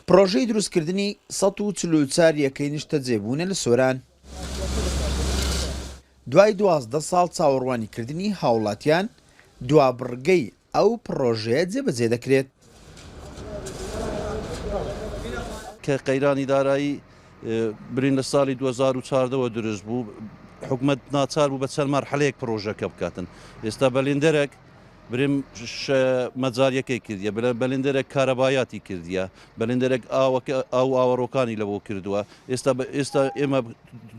پڕۆژەی دروستکردنی 144 یەکەی نیشتەجێبوونە لە سۆران. دوای 12 ساڵ چاوەڕوانیکردنی هاوڵاتیان، دوا بڕگەی ئەو پڕۆژەیە جێبەجێ دەکرێت. کە قەیرانی دارایی برین لە ساڵی 2014 وە دروست بوو، حکومەت ناچار بوو بە چەند مەرحەلەیەک پڕۆژەکە بکاتن. ئێستا بەلێندەرێک بریم مەجاریەکەی کردیە، بەلێندەرێک کارەبایاتی کردیە، بەلێندەرێک ئاوەکە ئاو ئاوەڕۆکانی لەبۆ کردووە. ئێستا ئێستا ئێمە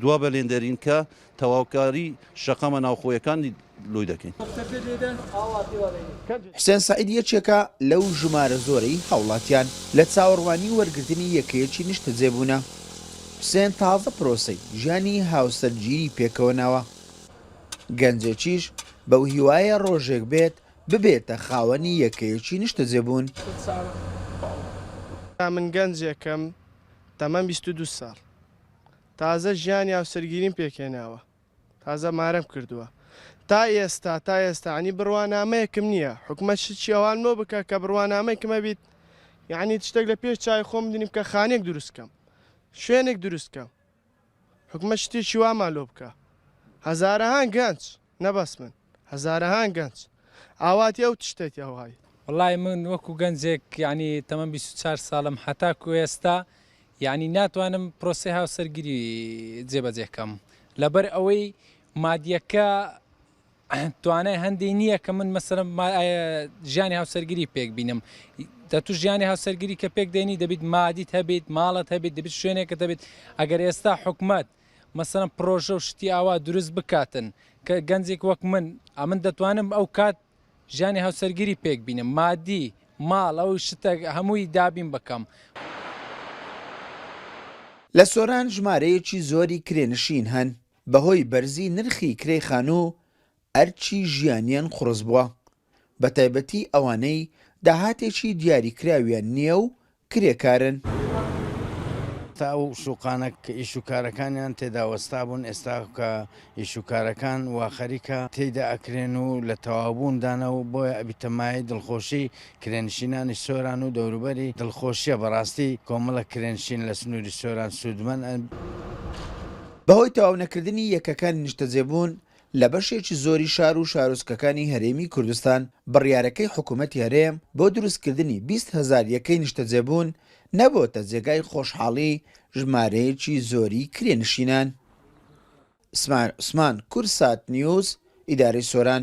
دوا بەلێندەرین کە تەواوکاری شەقامە ناوخۆیەکانی لۆی دەکەین. حوسێن سەعید یەکێکە لەو ژمارە زۆرەی هاوڵاتیان لە چاوەڕوانی وەرگرتنی یەکەیەکی نیشتەجێبوونە. حوسێن تازە پرۆسەی ژیانی هاوسەرگیری پێکەوە ناوە. گەنجێکیش بەو هیوایە ڕۆژێک بێت ببێتە خاوەنی یەکەیەکی نیشتەجێبوون. من گەنجێکم تەمەن 22 ساڵ تازە ژیانی هاوسەرگیریم پێکهێناوە تازە مارەم کردووە تا ئێستا تا ئێستا عنی بڕوانامەیەکم نییە حکومەت شتچی ئەوان بۆ بکە کە بڕوانامەیەکم هەبیت یعنی شتێک لە پێش چای خۆم بینیم کە خانێک دروست کەم شوێنێک دروست کەم حکومەت شتێکی وامان لۆ بکە هەزارەهان گەنج نەبەس من هەزارەهان گەنج ئاواتی ئەو تشتێتی ئەوهای. وەڵای من وەکو گەنجێک یانی تەمەن 24 ساڵم هەتاکو ئێستا یانی ناتوانم پرۆسەی هاوسەرگیری جێبەجێ کەم لەبەر ئەوەی مادیەکە توانای هەندی نییە کە من مەسەرم ژیانی هاوسەرگیری پێک بینم دەتو ژیانی هاوسەرگیری کە پێک دێنی دەبیت مادیت هەبیت ماڵت هەبیت دەبیت شوێنێکت هەبیت ئەگەر ئێستا حکومت مەسەرم پرۆژە و شتی ئاوا دروست بکاتن کە گەنجێک وەک من ئەمن دەتوانم ئەو کات ژیانی هاوسەرگیری پێک بینم مادی ماڵ ئەو شتە هەمووی دابین بکەم. لە سۆران ژمارەیەکی زۆری کرێنشین هەن، بەهۆی بەرزی نرخی کرێی خانوو ئەرکی ژیانیان قوڕس بووە، بەتایبەتی ئەوانەی داهاتێکی دیاریکراویان نییە و کرێکارن. تا ئەو سوقانە کە ئیش و کارەکانیان تێدا وەستابوون ئێستا کە ئیش و کارەکان وا خەریکە تێیدا ئەکرێن و لە تەواوبوون دانە و بۆیە ئەبیتە مایەی دڵخۆشی کرێنشینانی سۆران و دەوروبەری دڵخۆشیە بەڕاستی کۆمەڵە کرێنشین لە سنووری سۆران سوودمەند ئەن. بەهۆی تەواونەکردنی یەکەکانی نیشتەجێبوون لە بەشێکی زۆری شار و شارۆچکەکانی هەرێمی کوردستان، بڕیارەکەی حکومەتی هەرێم بۆ دروستکردنی 20 هەزار یەکەی نیشتەجێبوون نەبۆتە جێگای خۆشحاڵی ژمارەیەکی زۆری کرێنشینان. ئیسماعیل عوسمان، کوردسات نیوز، ئیدارەی سۆران.